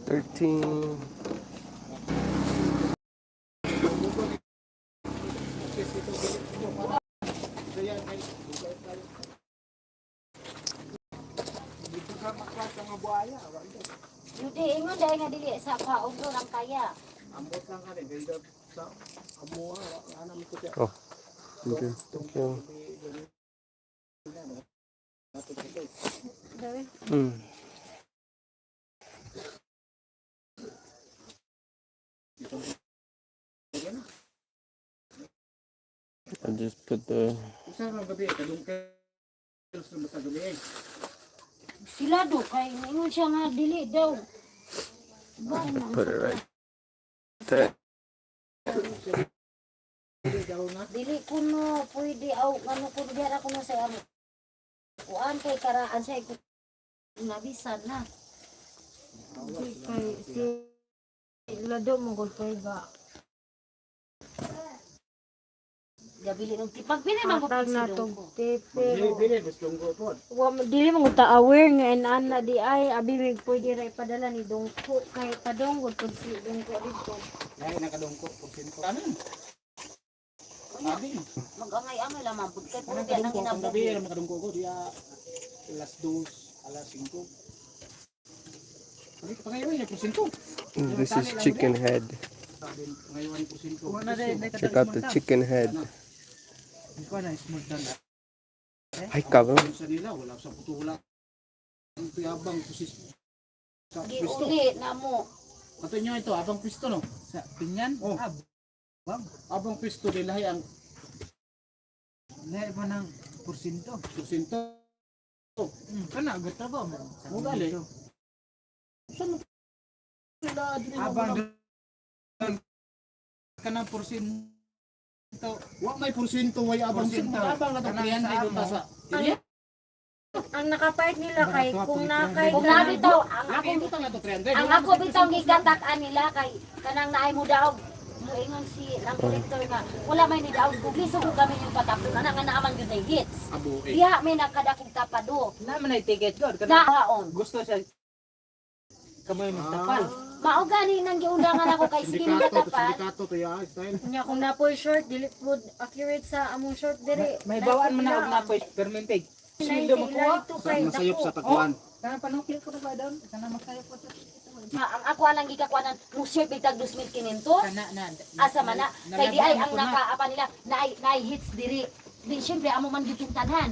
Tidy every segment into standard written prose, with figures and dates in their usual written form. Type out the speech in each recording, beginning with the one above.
13. Hindi, ingon dahil nga dili sa kaon lang kaya. Ambot lang kami ganda sa amuha, wala na mo ko. Oh. Thank you. Thank you. I just put the Usa man gabi kadungkil sa basta gabi eh. Sila do kay ingon siya nga dili daw. Ba na? Put it right there. Dili kuno pwede aw ano kuno diara kuno sa amo. Kuan kay karaan sa ko nabisan na. Kay si Lado mo gud kay ga. Gabili ng tipag pili man ko Hatag na si tog Dongko. tip Dili pero dili gusto ko po. wa dili mo ta aware nga inana di ay abi mig pwede ra ipadala ni Dongko kay padong gud pud si Dongko dito. Dahil nakadungko porsyento. Kanan. Abi. Magangay-angay lamang pud kay puro Kanang biya nang kadungko kung gabi inabot. ra makadungko ko diya alas 2, alas 5. Pangayon niya porsyento. This is chicken head. Sabi ngayon ni porsyento. Check out the chicken head. Ko na small dan. Ay, cabrón. Sa nila wala sa putula. Ang piyabang pusis sa pisto. Giuli na mo. Ato nyo ito, abang pisto no? Sa Pinyan? Oh. Ah, bang. Abang pisto nila ang Lahi pa ng porsinto. porsyento. Kana agad ba mo? Mo gali. Saan mo sila dili na Abang wala- kana porsinto. Wa may porsyento way abang Porsyento. Abang na to Kanang 300 sa ta amo. sa. Ang nakapait nila kay kung nakay Kung nabitaw ang Ako akong butang na to 300. ang ako bitaw gigatak-an nila kay kanang naay mo daog moingon si ang collector nga wala may ni daog kung lisod ko kami yung patapon ana nga naaman gyud nay hits. Abo eh. Diha may nakadakog tapado. Na man ay ticket god. Na Kana haon. gusto siya kamoy magtapal. Mao gani nang giundangan ako kay sige Sindikato to tapal. sindikato to ya style. Nya kung napoy short dili pud accurate sa among short diri. May bawaan man na og napoy permintig. Sweldo mo kuha. Sa masayop sa tagwan. Kana panukli ko na ba doon? Kana masayop ko sa Ma, ang ako anang gikakuanan mo share bitag 2,500. kana na. Asa man na kay di ay ang nalabanan ko na. nakaapa nila naay naay hits diri. Di syempre amo man gyud yung tanan.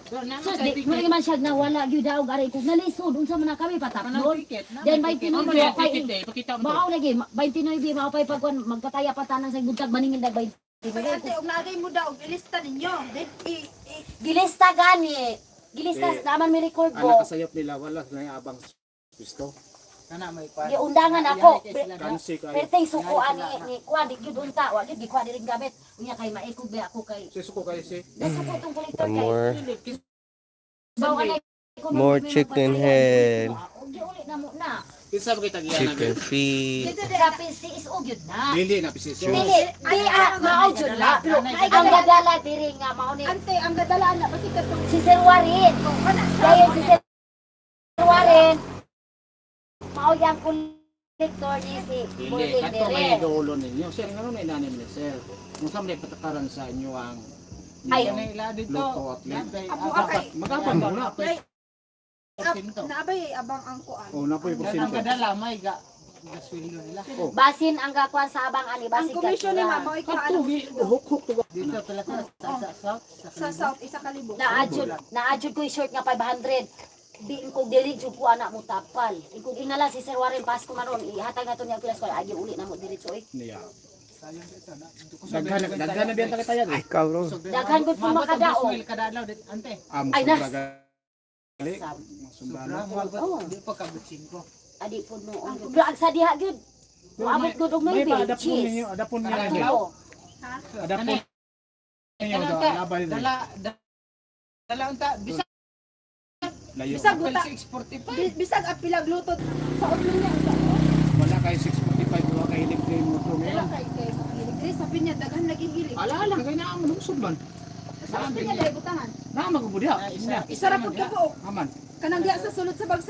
So, na So man di kay mo ticket. man siya nawala gyud daog aray kung nalisod unsa man na kami Kanang pataplon. ticket. Na Then may may ticket. tinuod Ano kay Ticket eh, pakita mo to. Mao lagi 29 mao pay pagkuan magpataya pa tanan sa buntag maningil dag 29. Kay ate, og naagay mo daw, ilista ninyo. Then, Gilista gani. Gilista Eh, naman mi record Ang ko. nakasayop nila wala na yung abang pisto. Kana may kwan. Giundangan ako. Kansi kayo. Perteng suko ani ni kuan di gyud unta wa gyud gikuha diri gamit. Unya kay maikog ba ako kay Sisuko kayo si. nasuko tong collector One kay more. baw anay More chicken head. Giuli na mo na. Kinsa ba kay tagiyan Chicken feet. Sa PCSO gyud na. Dili na pisiso. Dili, di ah, mao jud na. Pero ang gadala diri nga mao ni Ante, ang gadalaan na, basi katong si Sir Warren. Dayon si Sir Warren mao yang collector ni si Dili Boyling kadto may diri. dulo ninyo. Sir, ngano na inanim ni sir? Kung sa may patakaran sa inyo ang Ay. Kana ila dito. Luto at Napay Abo, abang akay. Magabang mo na. Ay, porsinto. naabay abang ang kuan. Oh, na po'y Ang porsyento. kadala may ga gasweldo nila. Basin ang gakuan sa abang ani Ang basin komisyon ni mama, ay Kadto kaano gi huk-huk to. Dito pala sa south sa South, isa kalibo. Naadjud, naadjud ko yung short nga 500. Di ko dili jud ko anak mo tapal. Ingkog ingala si Sir Warren Pasko maron ihatag na to niya class ko agi uli na mo diretso oy. Niya. Sayang ito na. Daghan daghan na biyan ta kay Ay, cabrón. Daghan gud po makadaog. Kada adlaw dit ante. Amo Ay, nas. gali. Sab. Sobra moabot Oh. di pa kabot 5. Adi po noon. Pero ang sa diha gyud. Moabot gud og May 9 pa adapon cheese. ninyo, adapon ninyo. Ato. Adapon ninyo Kana do, ta, labay dili. Dala dala unta bisag Layo. Bisag guta. 645. Bisag apilag luto sa utlo niya. Wala kay 645 wala kay libre motor Wala ngayon. kay kay hilig. Diri sa pinya daghan lagi hilig. Ala ala kay naa mo lungsod man. Sa pinya dai butangan. Naa magubod diha. Isa ra pud ka buok. Aman. Kanang diha sa sulod sa bagsa.